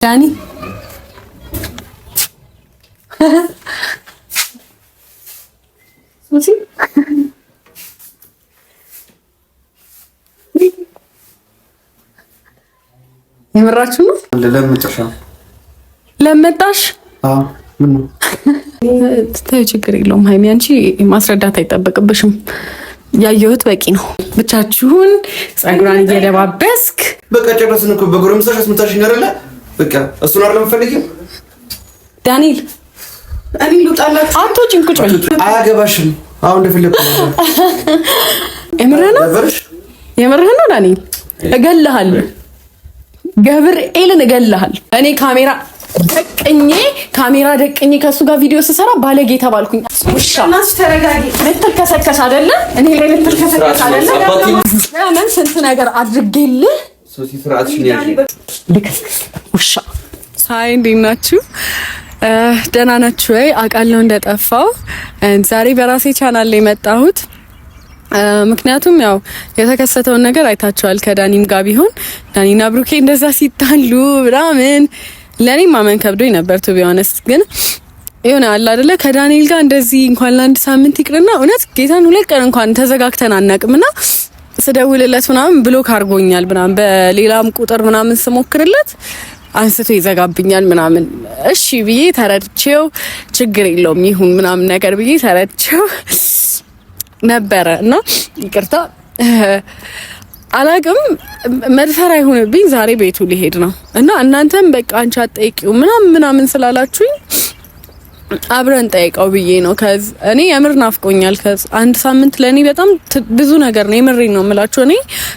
ዳኒ ሱሲ የምራችሁ ነው? ለመጣሽ ተይው፣ ችግር የለውም ሀይሚ፣ አንቺ ማስረዳት አይጠበቅብሽም። ያየሁት በቂ ነው። ብቻችሁን ፀጉሯን እየደባበስክ በቃ ጨረስን እኮ። በጎረምሳሽ አስመታሽኝ አይደለ? በቃ እሱን አይደለም የምትፈልጊው? ዳንኤል እኔ ልውጣላችሁ። አትወጪም፣ ቁጭ በይ። አያገባሽም። አሁን እንደፈለኩ ነው። የምርህ ነው? የምርህ ነው ዳንኤል? እገልሃለሁ፣ ገብርኤልን እገልሃለሁ። እኔ ካሜራ ደቅኜ ከእሱ ጋር ቪዲዮ ስሰራ ባለጌ ተባልኩኝ። ውሻ ልትልከሰከስ አይደለ? እኔ ላይ ልትልከሰከስ አይደለ? ለምን ስንት ነገር አድርጌልህ ልክስክስ ውሻ። Hi፣ እንዴት ናችሁ? ደህና ናችሁ ወይ? አውቃለሁ እንደጠፋው። ዛሬ በራሴ ቻናል ላይ የመጣሁት ምክንያቱም ያው የተከሰተውን ነገር አይታችኋል። ከዳኒም ጋር ቢሆን ዳኒና ብሩኬ እንደዛ ሲጣሉ ምናምን ለእኔ ማመን ከብዶኝ ነበር to be honest። ግን የሆነ አለ አይደለ፣ ከዳንኤል ጋር እንደዚህ እንኳን ለአንድ ሳምንት ይቅርና እውነት ጌታን 2 ቀን እንኳን ተዘጋግተን አናውቅምና ስደውልለት ምናምን block አድርጎኛል ምናምን፣ በሌላም ቁጥር ምናምን ስሞክርለት አንስቶ ይዘጋብኛል ምናምን። እሺ ብዬ ተረድቼው ችግር የለውም ይሁን ምናምን ነገር ብዬ ተረድቼው ነበረ። እና ይቅርታ አላቅም፣ መድፈር አይሆንብኝ። ዛሬ ቤቱ ሊሄድ ነው እና እናንተም በቃ አንቺ አትጠይቂው ምናምን ምናምን ስላላችሁኝ አብረን ጠይቀው ብዬ ነው። 'Cause እኔ የምር ናፍቆኛል። 'Cause አንድ ሳምንት ለእኔ በጣም ብዙ ነገር ነው። የምሬን ነው የምላችሁ። እኔ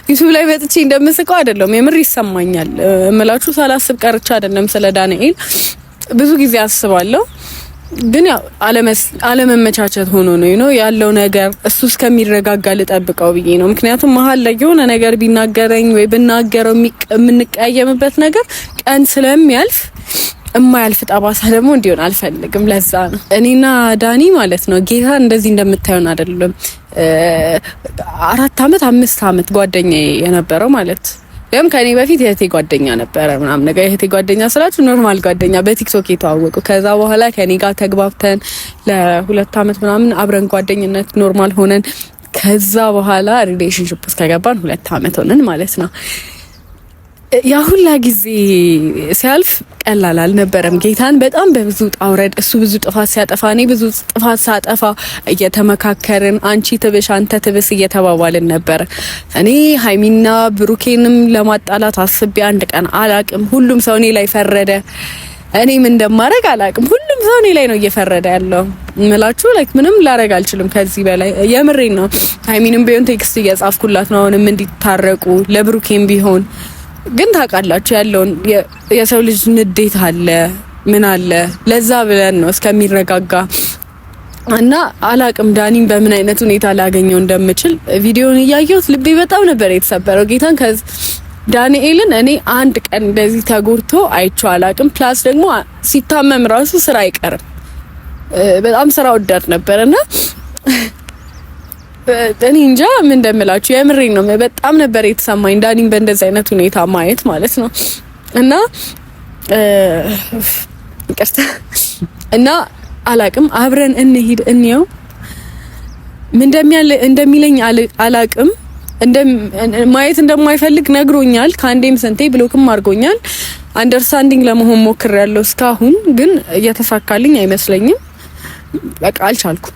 YouTube ላይ መጥቼ እንደምስቀው አይደለም፣ የምር ይሰማኛል እምላችሁ። ሳላስብ ቀርቼ አይደለም። ስለ ዳንኤል ብዙ ጊዜ አስባለሁ፣ ግን ያው አለመመቻቸት ሆኖ ነው ያለው ነገር። እሱ እስከሚረጋጋ ልጠብቀው ብዬ ነው። ምክንያቱም መሀል ላይ የሆነ ነገር ቢናገረኝ ወይ ብናገረው የምንቀያየምበት ነገር ቀን ስለሚያልፍ የማያልፍ ጠባሳ ደግሞ እንዲሆን አልፈልግም። ለዛ ነው። እኔና ዳኒ ማለት ነው ጌታ እንደዚህ እንደምታዩን አይደለም። 4 አመት 5 አመት ጓደኛ የነበረው ማለት ያም ከኔ በፊት የእህቴ ጓደኛ ነበረ ምናምን ነገር። የእህቴ ጓደኛ ስላችሁ normal ጓደኛ በ TikTok የተዋወቁ፣ ከዛ በኋላ ከኔ ጋር ተግባብተን ለ2 አመት ምናምን አብረን ጓደኝነት normal ሆነን ከዛ በኋላ relationship ውስጥ ከገባን 2 አመት ሆነን ማለት ነው። ያ ሁላ ጊዜ ሲያልፍ ቀላል አልነበረም። ጌታን በጣም በብዙ ውጣ ውረድ፣ እሱ ብዙ ጥፋት ሲያጠፋ እኔ ብዙ ጥፋት ሳጠፋ እየተመካከርን አንቺ ትብሽ አንተ ትብስ እየተባባልን ነበር። እኔ ሀይሚና ብሩኬንም ለማጣላት አስቤ አንድ ቀን አላቅም። ሁሉም ሰው እኔ ላይ ፈረደ። እኔም እንደማረግ አላቅም። ሁሉም ሰው እኔ ላይ ነው እየፈረደ ያለው እምላችሁ። Like ምንም ላረግ አልችልም ከዚህ በላይ፣ የምሬን ነው። ሀይሚንም ቢሆን text እየጻፍኩላት ነው አሁንም እንዲታረቁ፣ ለብሩኬም ቢሆን። ግን ታውቃላችሁ ያለውን የሰው ልጅ ንዴት አለ ምን አለ፣ ለዛ ብለን ነው እስከሚረጋጋ። እና አላቅም ዳኒን በምን አይነት ሁኔታ ላገኘው እንደምችል። ቪዲዮን እያየሁት ልቤ በጣም ነበር የተሰበረው። ጌታን ዳንኤልን እኔ አንድ ቀን እንደዚህ ተጎድቶ አይቼው አላቅም። Plus ደግሞ ሲታመም ራሱ ስራ አይቀርም። በጣም ስራ ወዳድ ነበር እና እኔ እንጃ ምን እንደምላችሁ፣ የምሬን ነው። በጣም ነበር የተሰማኝ ዳኒን በእንደዚህ አይነት ሁኔታ ማየት ማለት ነው። እና ይቅርታ፣ እና አላቅም፣ አብረን እንሂድ እንየው። ምን እንደሚለኝ አላቅም። ማየት እንደማይፈልግ ነግሮኛል። ከአንዴም ስንቴ block ም አድርጎኛል። Understanding ለመሆን ሞክሬያለሁ። እስካሁን ግን እየተሳካልኝ አይመስለኝም። በቃ አልቻልኩም።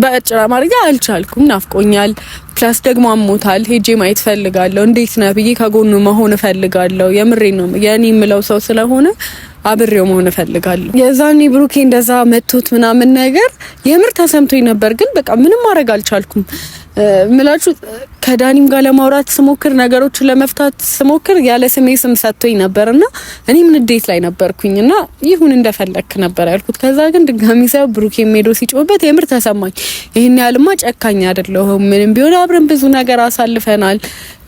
በአጭር አማርኛ አልቻልኩም። ናፍቆኛል። Plus ደግሞ አሞታል። ሄጄ ማየት ፈልጋለሁ። እንዴት ነህ ብዬ ከጎኑ መሆን እፈልጋለሁ። የምሬን ነው። የኔ የምለው ሰው ስለሆነ አብሬው መሆን እፈልጋለሁ። የዛኔ ብሩኬ እንደዛ መቶት ምናምን ነገር የምር ተሰምቶኝ ነበር፣ ግን በቃ ምንም ማድረግ አልቻልኩም። ምላችሁ ከዳኒም ጋር ለማውራት ስሞክር፣ ነገሮችን ለመፍታት ስሞክር ያለ ስሜ ስም ሰጥቶኝ ነበርና እኔም ንዴት ላይ ነበርኩኝ እና ይሁን እንደፈለክ ነበር ያልኩት። ከዛ ግን ድጋሚ ሳየው ብሩኬ ሄዶ ሲጮህበት የምር ተሰማኝ። ይሄን ያህልማ ጨካኝ አይደለሁም። ምንም ቢሆን አብረን ብዙ ነገር አሳልፈናል።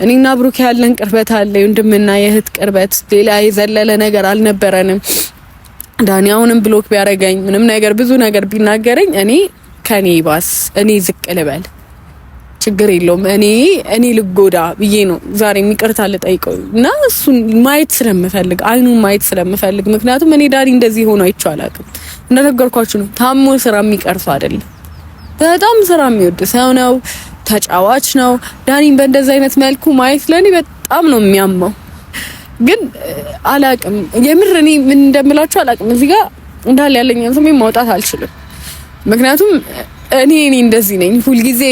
እኔና ብሩኬ ያለን ቅርበት አለ፣ የወንድምና የእህት ቅርበት፣ ሌላ የዘለለ ነገር አልነበረንም። ዳኒ አሁንም block ቢያደርገኝ ምንም ነገር ብዙ ነገር ቢናገረኝ እኔ ከኔ ባስ እኔ ዝቅ ልበል። ችግር የለውም እኔ ልጎዳ ብዬ ነው ዛሬ ይቅርታ ልጠይቀው እና እሱን ማየት ስለምፈልግ አይኑን ማየት ስለምፈልግ፣ ምክንያቱም እኔ ዳኒ እንደዚህ ሆኖ አይቼው አላውቅም። እንደነገርኳችሁ ነው። ታሞ ስራ የሚቀር ሰው አይደለም። በጣም ስራ የሚወድ ሰው ነው። ተጫዋች ነው። ዳኒን በእንደዚህ አይነት መልኩ ማየት ለኔ በጣም ነው የሚያመው። ግን አላቅም፣ የምር እኔ ምን እንደምላችሁ አላቅም። እዚህ ጋር እንዳለ ያለኝን ስሜት ማውጣት አልችልም። ምክንያቱም እኔ እንደዚህ ነኝ። ሁልጊዜ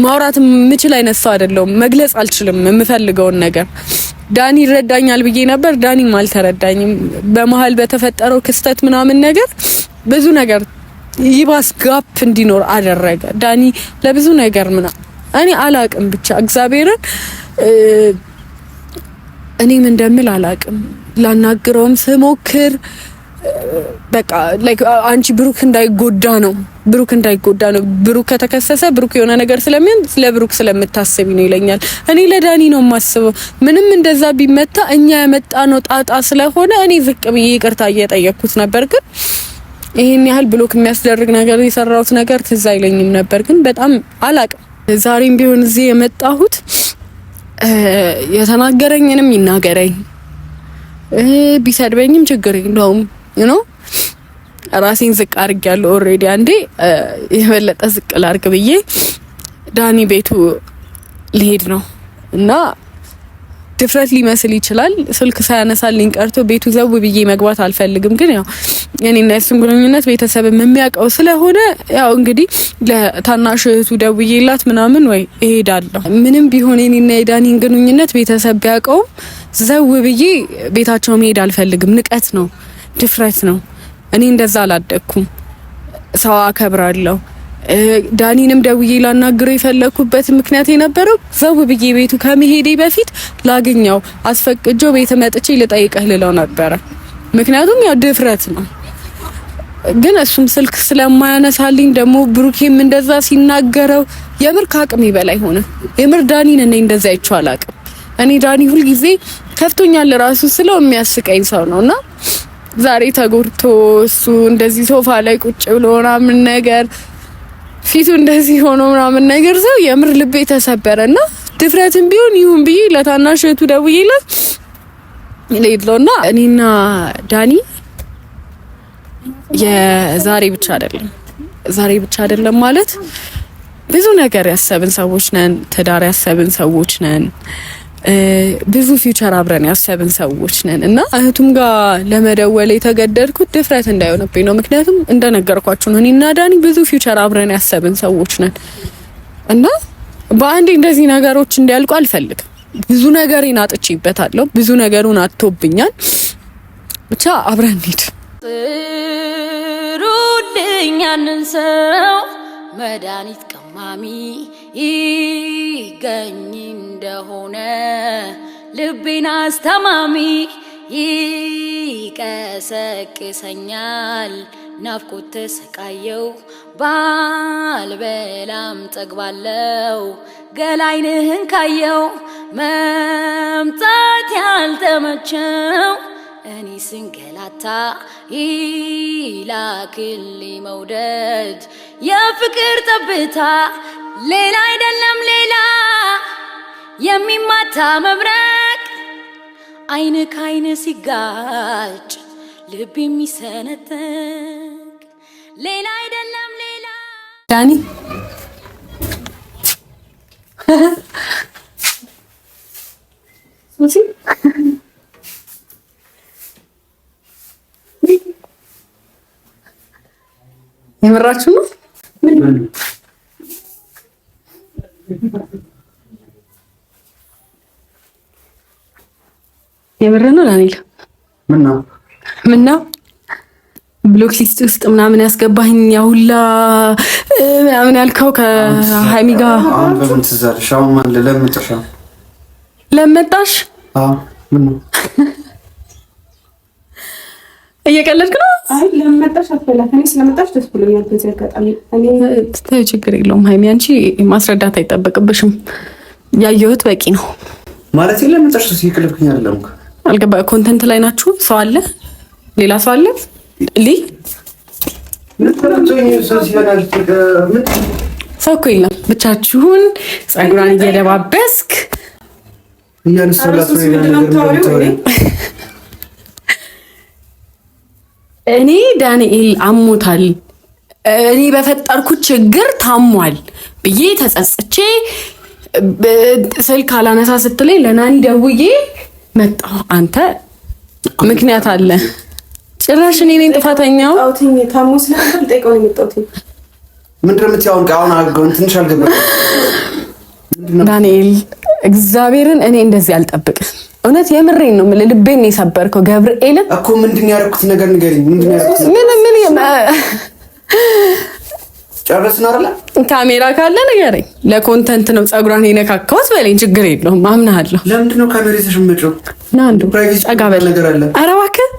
ማውራት የምችል አይነት ሰው አይደለሁም። መግለጽ አልችልም የምፈልገውን ነገር። ዳኒ ይረዳኛል ብዬ ነበር፣ ዳኒም አልተረዳኝም። በመሀል በተፈጠረው ክስተት ምናምን ነገር ብዙ ነገር ይባስ gap እንዲኖር አደረገ። ዳኒ ለብዙ ነገር ምና እኔ አላቅም፣ ብቻ እግዚአብሔርን እኔ ምን እንደምል አላቅም። ላናግረውም ስሞክር በቃ like አንቺ ብሩክ እንዳይጎዳ ነው፣ ብሩክ እንዳይጎዳ ነው። ብሩክ ከተከሰሰ ብሩክ የሆነ ነገር ስለሚሆን ለብሩክ ስለምታስቢ ነው ይለኛል። እኔ ለዳኒ ነው የማስበው። ምንም እንደዛ ቢመታ እኛ ያመጣ ነው ጣጣ ስለሆነ እኔ ዝቅ ብዬ ይቅርታ እየጠየቅኩት ነበር። ግን ይሄን ያህል block የሚያስደርግ ነገር የሰራሁት ነገር ትዝ አይለኝም ነበር። ግን በጣም አላቅም። ዛሬም ቢሆን እዚህ የመጣሁት የተናገረኝንም ይናገረኝ፣ ቢሰድበኝም ችግር የለውም you know ራሴን ዝቅ አድርጌያለሁ። Already አንዴ የበለጠ ዝቅ ላድርግ ብዬ ዳኒ ቤቱ ልሄድ ነው እና ድፍረት ሊመስል ይችላል። ስልክ ሳያነሳልኝ ቀርቶ ቤቱ ዘው ብዬ መግባት አልፈልግም። ግን ያው የኔና የእሱን ግንኙነት ቤተሰብም የሚያውቀው ስለሆነ ያው እንግዲህ ለታናሽ እህቱ ደውዬላት ምናምን ወይ እሄዳለሁ። ምንም ቢሆን የኔና የዳኒን ግንኙነት ቤተሰብ ቢያውቀውም ዘው ብዬ ቤታቸው መሄድ አልፈልግም። ንቀት ነው፣ ድፍረት ነው። እኔ እንደዛ አላደግኩም። ሰው አከብራለሁ። ዳኒንም ደውዬ ላናግረው የፈለኩበት ምክንያት የነበረው ዘው ብዬ ቤቱ ከመሄዴ በፊት ላግኘው አስፈቅጄው ቤት መጥቼ ልጠይቅህ ልለው ነበረ። ምክንያቱም ያው ድፍረት ነው። ግን እሱም ስልክ ስለማያነሳልኝ ደግሞ ብሩኬም እንደዛ ሲናገረው የምር ከአቅሜ በላይ ሆነ። የምር ዳኒን እኔ እንደዛ አይቼው አላቅም። እኔ ዳኒ ሁልጊዜ ከፍቶኛል ራሱ ስለው የሚያስቀኝ ሰው ነውና ዛሬ ተጎድቶ እሱ እንደዚህ ሶፋ ላይ ቁጭ ብሎ ምናምን ነገር ፊቱ እንደዚህ ሆኖ ምናምን ነገር ሰው የምር ልቤ ተሰበረና ድፍረትም ቢሆን ይሁን ብዬ ለታናሽ እህቱ ደውዬላት ልሄድ ነውና እኔና ዳኒ የዛሬ ብቻ አይደለም፣ ዛሬ ብቻ አይደለም ማለት ብዙ ነገር ያሰብን ሰዎች ነን። ትዳር ያሰብን ሰዎች ነን። ብዙ future አብረን ያሰብን ሰዎች ነን እና እህቱም ጋር ለመደወል የተገደድኩት ድፍረት እንዳይሆንብኝ ነው። ምክንያቱም እንደነገርኳችሁ ነው፣ እኔና ዳኒ ብዙ future አብረን ያሰብን ሰዎች ነን እና በአንዴ እንደዚህ ነገሮች እንዲያልቁ አልፈልግም። ብዙ ነገሬን አጥቼበታለሁ። ብዙ ነገሩን አጥቶብኛል። ብቻ አብረን እንሂድ። ጥሩልኝ ያንን ሰው መድኃኒት ቀማሚ ይገኝ እንደሆነ ልቤን አስተማሚ ይቀሰቅሰኛል ናፍቆት ተሰቃየው ባልበላም ጠግባለው ገላይንህን ካየው መምጣት ያልተመቸው እኔ ስንገላታ ይላክልኝ መውደድ የፍቅር ጠብታ ሌላ አይደለም ሌላ የሚማታ መብረቅ አይን ከአይን ሲጋጭ ልብ የሚሰነጠቅ ሌላ አይደለም ሌላ። ዳኒ ሱሲ የምራችሁ ነው? የምር ነው ዳንኤል? ምነው ምነው block list ውስጥ ምናምን ያስገባኝ ያሁላ ምናምን ያልከው ከሀይሚ ጋር አሁን በምን ትዝ አለሽ? አሁን ማን ለምን ለመጣሽ? አዎ ምነው እየቀለድክ ነው? አይ ለመጣሽ አትበላት። እኔ ስለመጣሽ ደስ ብሎኛል። በዚህ አጋጣሚ እኔ ተይው፣ ችግር የለውም ሀይሚ፣ አንቺ ማስረዳት አይጠበቅብሽም። ያየሁት በቂ ነው ማለት ለመጣሽ እየቀለድኩኝ አይደለም እኮ። አልገባ content ላይ ናችሁ። ሰው አለ፣ ሌላ ሰው አለ። ሊ ሰው እኮ የለም። ብቻችሁን ጸጉሯን እየደባበስክ እኔ ዳንኤል አሞታል፣ እኔ በፈጠርኩት ችግር ታሟል ብዬ ተጸጽቼ ስልክ አላነሳ ስትለኝ ለናኒ ደውዬ መጣሁ። አንተ ምክንያት አለ። ጭራሽ እኔ ነኝ ጥፋተኛው። ምንድን ነው የምትይው? አሁን ትንሽ አልገባኝም ዳንኤል እግዚአብሔርን እኔ እንደዚህ አልጠብቅም። እውነት የምሬን ነው የምልህ፣ ልቤን የሰበርከው ገብርኤልን እኮ። ምንድን ነው ያደረኩት ነገር ንገሪኝ። ምንድን ነው ያደረኩት? ምን ምን ጨረስን አይደለ? ካሜራ ካለ ንገረኝ። ለ content ነው ፀጉሯን የነካካሁት በለኝ፣ ችግር የለውም አምናለሁ። ለምንድን ነው ካሜራ ይዘሽ የምትመጪው? ና እንደው ጠጋ በል ነገር አለ። ኧረ እባክህ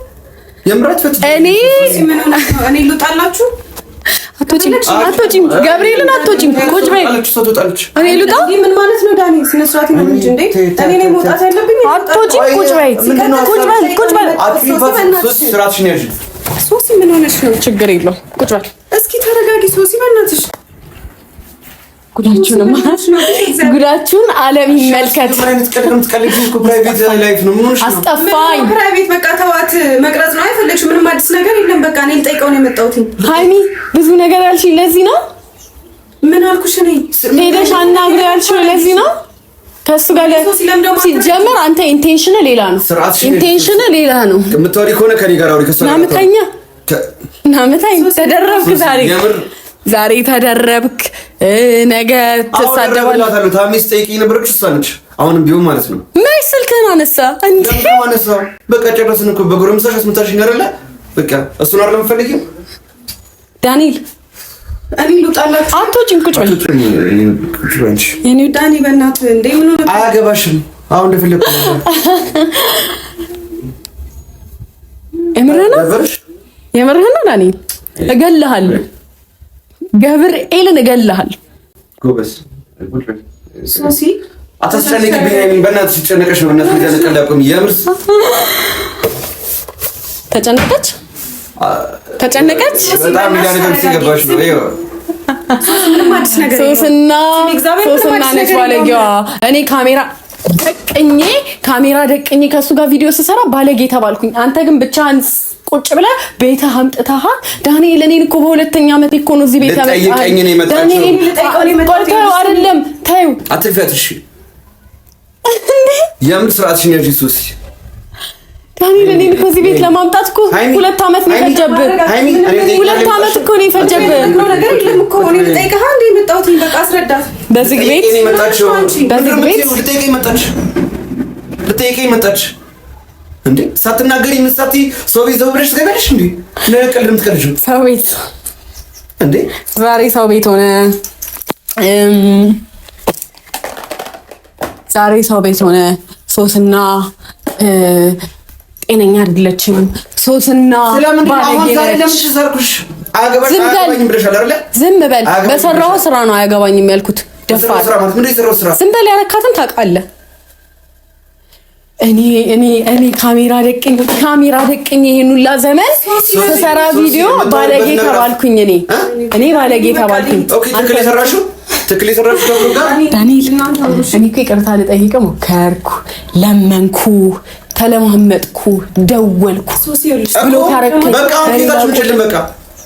የምራት ፈት እኔ እኔ ልውጣላችሁ። አትወጪም፣ አትወጪም፣ ገብርኤልን አትወጪም። ቁጭ በይ። እኔ ልውጣ። ምን ማለት ነው ዳኒ? ስነ ስርዓት ነው እንጂ እንዴ! እኔ ነኝ መውጣት ያለብኝ። አትወጪም። ቁጭ በይ፣ ቁጭ በል፣ ቁጭ በል። ሶሲ ምን ሆነሽ ነው? ችግር የለውም። ቁጭ በል። እስኪ ተረጋጊ ሶሲ፣ በእናትሽ ጉዳችሁን ዓለም ይመልከት። አስጠፋኝ። private በቃ ተዋት። መቅረጽ ነው አይፈለግሽ። ምንም አዲስ ነገር የለም። በቃ እኔ ልጠይቀው ነው የመጣሁት። ሀይሚ ብዙ ነገር ያልሽኝ ለዚህ ነው። ምን አልኩሽ? እኔ ሄደሽ አናግሪው ያልሽው ለዚህ ነው። ከእሱ ጋር ሲጀመር አንተ intention ሌላ ነው። intention ሌላ ነው። የምታወሪ ከሆነ ከእኔ ጋር አውሪ። ናምተኛ ናምታኝ ተደረብክ ዛሬ ዛሬ ተደረብክ፣ ነገ ትሳደባለህ። ታሚስ ጠይቂኝ ነበረች እሷ ነች። አሁንም ቢሆን ማለት ነው። መች ስልክህን አነሳ እንዴ? አነሳው። በቃ ጨረስን እኮ በጎረምሳሽ አስመታሽኝ አይደለ? በቃ እሱን አይደለም የምትፈልጊው? ዳንኤል እኔ ልውጣላችሁ። አትወጪም። ቁጭ በል የኔ ዳኒ፣ በእናትህ እንዴ! ምን ሆነ? አያገባሽም። አሁን እንደፈለኩ የምርህን ነው? የምርህን ነው ዳንኤል? እገልሃለሁ ገብርኤልን እገልሃለሁ። ጎበዝ ሶሲ አታስጨንቂብኝ። በእናትሽ ጨነቀሽ ነው። በእናትሽ የምር ተጨነቀች ተጨነቀች። በጣም ሌላ ነገር ውስጥ የገባሽ ነው። ሶስና ሶስና ነች ባለጌዋ። እኔ ካሜራ ደቅኜ ካሜራ ደቅኜ ከእሱ ጋር ቪዲዮ ስሰራ ባለጌ ተባልኩኝ። አንተ ግን ብቻህን ቁጭ ብለህ ቤትህ አምጥተሃል። ዳንኤል እኔን እኮ በሁለተኛ ዓመት እኮ ነው እዚህ ቤት ያመጣኸኝ። ዳንኤል ተይው፣ አይደለም ተይው፣ አትልፊያት። እሺ የምር ስርዓትሽን ያዥ ሶሲ። ዳንኤል እኔን እኮ እዚህ ቤት ለማምጣት እኮ 2 ዓመት ነው የፈጀብህ። 2 ዓመት እኮ ነው የፈጀብህ። በዚህ ቤት ልጠይቀኝ መጣች እንዴ? ሳትናገሪ ምን ሳትይ ሰው ቤት ዘው ብለሽ ትገቢያለሽ እንዴ? ለቀልድ የምትቀልጂው ሰው ቤት እንዴ? ዛሬ ሰው ቤት ሆነ። ዛሬ ሰው ቤት ሆነ። ሶስና ጤነኛ አይደለችም። ሶስና ባለጌ ነች። ዝም በል። በሰራው ስራ ነው አያገባኝም ያልኩት። ደፋር ዝም በል። ያረካትን ታውቃለህ። እኔ እኔ እኔ ካሜራ ደቅኝ ካሜራ ደቅኝ ይሄን ሁላ ዘመን ስሰራ ቪዲዮ ባለጌ ተባልኩኝ። እኔ እኔ ባለጌ ተባልኩኝ። okay፣ ትክክል የሰራሽው ትክክል የሰራሽው ዳንኤል፣ እኔ እኮ ይቅርታ ልጠይቅ ሞከርኩ፣ ለመንኩ፣ ተለማመጥኩ፣ ደወልኩ ብሎ ታረከኝ። በቃ አሁን ጌታችን ችልም በቃ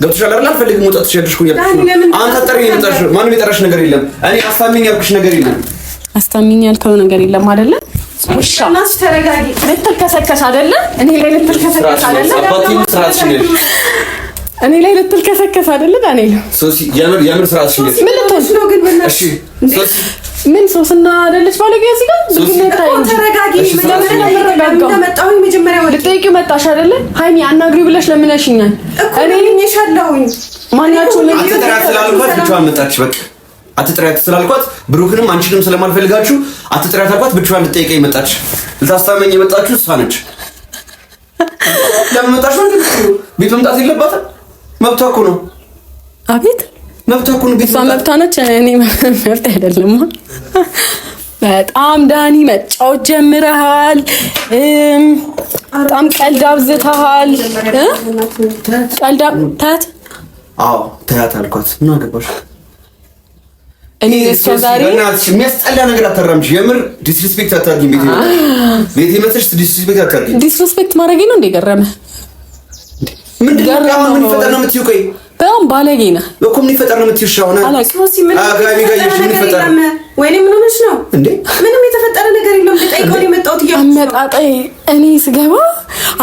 ገብቶሻል አይደል? አልፈልግም መውጣት ትችያለሽ እኮ እያልኩሽ ነው። አንተ ጠሪ ነው የመጣሽው። ማንም የጠራሽ ነገር የለም። እኔ አስታሚኝ ያልኩሽ ነገር የለም። አስታሚኝ ያልከው ነገር የለም አይደለ? ውሻ ልትልከሰከስ አይደለ? እኔ ላይ ልትልከሰከስ አይደለ? እኔ ላይ ልትልከሰከስ አይደለ? ዳንኤል ሶሲ፣ የምር የምር ስርዓትሽን ያዥ። ምን ልትሆን ነው ግን? እሺ ሶሲ፣ ምን ሶስና አይደለች ባለጌ እዚህ ጋር ተረጋጊ። ልጠይቂው መጣሽ አይደለ? ሀይሚ አናግሪው ብለሽ ለምነሽኛል። እኔ ልኝሻለሁኝ። ማናቸው አትጥሪያት ስላልኳት ብቻዋን መጣች። በቃ አትጥሪያት ስላልኳት ብሩክንም አንቺንም ስለማልፈልጋችሁ አትጥሪያት አልኳት። ብቻዋን ልጠይቀኝ መጣች። ልታስታመኝ የመጣችሁ እሷ ነች። ለምን መጣሽ? ቤት መምጣት የለባትም። መብቷ እኮ ነው። አቤት መብቷ እኮ ነው። ቤት እሷ መብቷ ነች። እኔ መብት አይደለም። በጣም ዳኒ መጫወት ጀምረሃል። በጣም ቀልድ አብዝተሃል። ቀልድ ተያት። አዎ ተያት አልኳት። ምን አገባሽ? እኔ እስከ ዛሬ የሚያስጠላ ነገር አታራምጂ። የምር disrespect አታርጊ። ቤቴ ቤቴ መተሽ disrespect አታርጊ። Disrespect ማድረጌ ነው እንደ ገረመህ? ምንድን ነው አሁን? ምን ይፈጠር ነው የምትይው? ቆይ በጣም ባለጌ ነህ እኮ። ምን ይፈጠር ነው የምትይው? እሺ አሁን ሶሲ ምንም የተፈጠረ ነገር የለም። ወይኔ ምን ሆነሽ ነው እንዴ? ምንም የተፈጠረ ነገር የለም። ልጠይቀው ነው የመጣሁት እያልኩሽ ነው። አመጣጤ እኔ ስገባ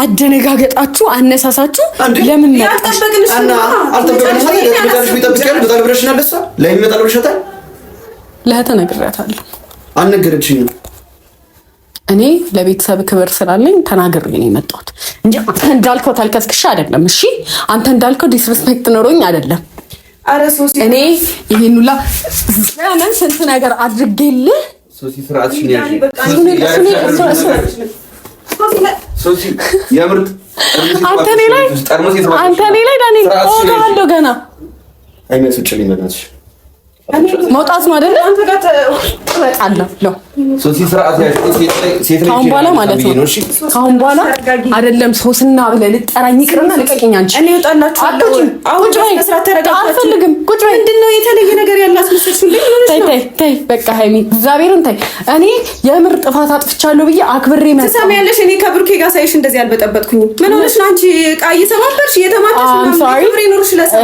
አደነጋገጣችሁ፣ አነሳሳችሁ። ለምን መጣሽ? ያልጠበቅንሽ እና አልጠበቅንሽ አይደል? ይጠብቃል ይመጣል ብለሽናል። እሷ ላይ ይመጣል ብለሻታል። ለእህትህ ነግሬያታለሁ። አልነገረችኝም። እኔ ለቤተሰብ ክብር ስላለኝ ተናግሬ ነው የመጣሁት እንጂ አንተ እንዳልከው ተልከስክሼ አይደለም። እሺ አንተ እንዳልከው disrespect ኖሮኝ አይደለም። ኧረ ሶሲ እኔ ይሄን ሁላ ዘመን ስንት ነገር አድርጌልህ ሶሲ ስርዓትሽን ያዢ። ሶሲ የምር አንተ እኔ ላይ አንተ እኔ ላይ ዳንኤል እወጋለሁ ገና አይመስልሽም? በእናትሽ መውጣት ነው አይደለ? አንተ ጋር እወጣለሁ ነው ሶሲ ስርዓት ያዢ። ሴት ልጅ ከአሁን በኋላ ማለት ነው። ከአሁን በኋላ አይደለም ሶስና ብለህ ልጠራኝ ይቅርና ልቀቂኝ። አንቺ እኔ እወጣላችኋለሁ። አትወጪም። አሁን ቁጭ በይ። በስነ ስርዓት ተረጋግታችሁ። አልፈልግም። ቁጭ በይ። ምንድን ነው የተለየ ነገር ያላስመሰልሽው? እንዴ ምን ሆነሽ ተይ ነው? ተይ ተይ፣ በቃ ሀይሚ እግዚአብሔርን ተይ። እኔ የምር ጥፋት አጥፍቻለሁ ብዬ አክብሬ መጣሁ። ትሰሚያለሽ? እኔ ከብሩኬ ጋር ሳይሽ እንደዚህ አልበጠበጥኩኝም። ምን ሆነሽ ነው አንቺ? ዕቃ እየሰባበርሽ እየተማታሽ I'm ምናምን sorry። ክብር ይኑርሽ ለሰው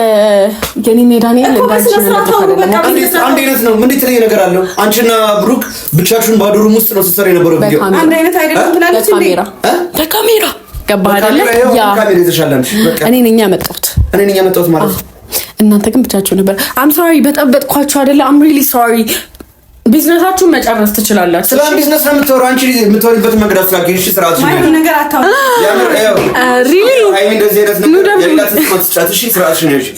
የኔና የዳንኤል እኮ እንዳንቺ በስነ ስርዓት አውሩ። በቃ በስነ ስርዓት አንድ አይነት ነው። ምን የተለየ ነገር አለው? አንቺና ብሩክ ብቻችሁን ባዶ room ውስጥ ነው ስትሰራ የነበረው ቪዲዮ። በካሜራ አንድ አይነት አይደለም ትላለች እንዴ? በካሜራ በካሜራ ገባህ አይደለ? Yeah ካሜራ ይዘሻል አንቺ። በቃ እኔ ነኝ ያመጣሁት። እኔ ነኝ ያመጣሁት ማለት ነው። እናንተ ግን ብቻችሁ ነበር። I'm sorry በጠበጥኳችሁ አይደለ? I'm really sorry። ቢዝነሳችሁን መጨረስ ትችላላችሁ። ስለ ቢዝነስ ነው የምታወራው አንቺ። የምታወሪበት መንገድ አስተካክዪ። እሺ ስርዓትሽን ያዢ። ማይሆን ነገር አታውሪ። የምር ይኸው Really? ሀይሚ እንደዚህ አይነት ነገር የሌላትን ስም አትስጫት። እሺ ስርዓትሽን ያዢ።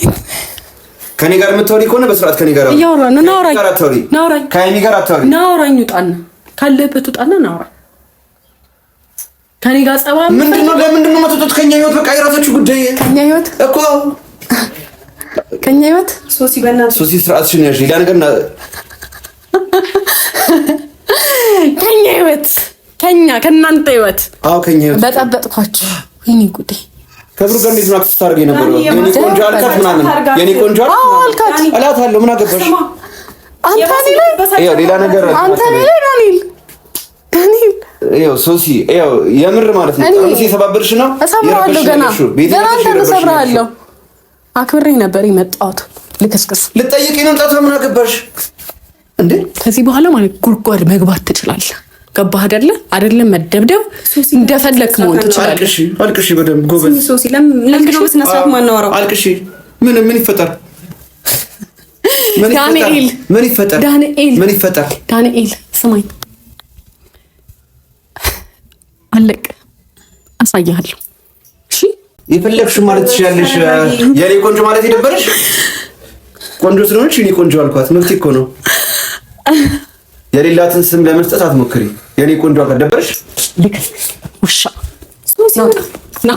ከኔ ጋር የምታወሪ ከሆነ በስርዓት ከኔ ጋር አውሪ። እያወራን ነው። ናውራኝ ጋር አታውሪ። ናውራኝ ከሀይሚ ጋር አታውሪ። ናውራኝ። ውጣና ካለህበት ውጣና ናውራኝ። ከኔ ጋር ጸባ ምንድነው? ለምንድነው የማትወጡት ከኛ ህይወት? በቃ የራሳችሁ ጉዳይ ከኛ ህይወት እኮ። ከኛ ህይወት ሶሲ በእናትሽ ሶሲ ስርዓትሽን ያዢ። ሌላ ነገር ከኛ ህይወት ከኛ ከእናንተ ህይወት አዎ ከኛ ህይወት በጠበጥኳችሁ። ወይኔ ጉዴ። ከብሩ ጋር እንዴት ነው act ስታደርግ የነበረው? የኔ ቆንጆ አልካት ምናምን፣ የኔ ቆንጆ አልካት እላታለሁ። ምን አገባሽ? አንተ እኔ ላይ ይኸው ሌላ ነገር አንተ እኔ ላይ ዳንኤል ዳንኤል ይኸው ሶሲ ይኸው የምር ማለት ነው። ጠርሙስ የሰባበርሽ ነው። እሰብረዋለሁ። ገና ገና አንተን እሰብርሃለሁ። አክብሬ ነበር የመጣሁት። ልክስክስ ልጠይቅ መምጣቷ ምን አገባሽ እንዴ? ከዚህ በኋላ ማለት ጉድጓድ መግባት ትችላለህ። ገባህ አይደለ? አይደለም መደብደብ፣ እንደፈለክ መሆን ትችላለህ። አልቅሺ፣ አልቅሺ፣ በደንብ ጎበዝ። ሶሲ ለምንድን ነው በስነ ስርዓት ማናወራው? አልቅሺ። ምን ምን ይፈጠር? ዳንኤል ምን ይፈጠር? ዳንኤል ምን ይፈጠር? ዳንኤል ስማኝ፣ አለቅ አሳይሃለሁ። እሺ የፈለግሽው ማለት ትችላለሽ። የኔ ቆንጆ ማለት የደበረሽ ቆንጆ ስለሆነች የኔ ቆንጆ አልኳት። መብቴ እኮ ነው። የሌላትን ስም ለመስጠት አትሞክሪ። የኔ ቆንጆ አልኳት። ደበረሽ? ልክስክስ ውሻ ና